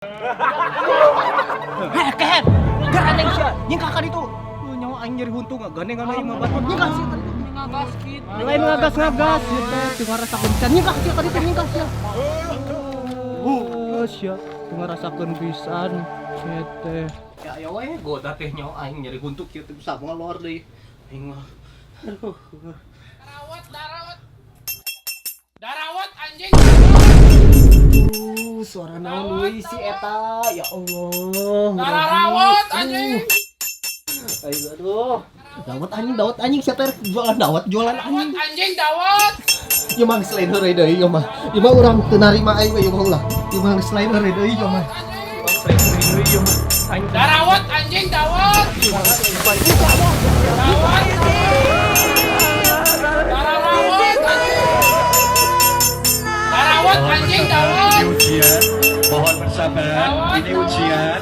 Heh, kehed. Gandeng sia. Nyingkah ka ditu. Nyawa aing nyeri huntu ngagandeng aing mah batur. Nyingkah sia ka ditu. Ngagas kitu. Lain ngagas ngagas ieu teh teu ngarasakeun pisan. Nyingkah sia ka ditu, nyingkah sia. Oh, sia teu ngarasakeun pisan ieu teh. Ya aya we goda teh, nyawa aing nyeri huntu kieu teh bisa ngalor deui. Aing mah. Aduh. Darawat, darawat. Darawat, anjing. Suara naon deui si eta? Ya Allah. Darawat, anjing. Ayo, aduh. Dawet anjing, dawet anjing, siapa yang jualan dawet, jualan Dawat anjing. anjing, dawat. Ieu mah geus lain heureuy deui ieu mah. Ieu mah urang teu narima aing mah ieu mah ulah. Ieu mah geus lain heureuy deui ieu mah. Ieu mah. Darawat, anjing, dawat. Dawat. Darawat, anjing. Darawat, anjing, dawat. Ini ujian, mohon bersabar. Ini ujian.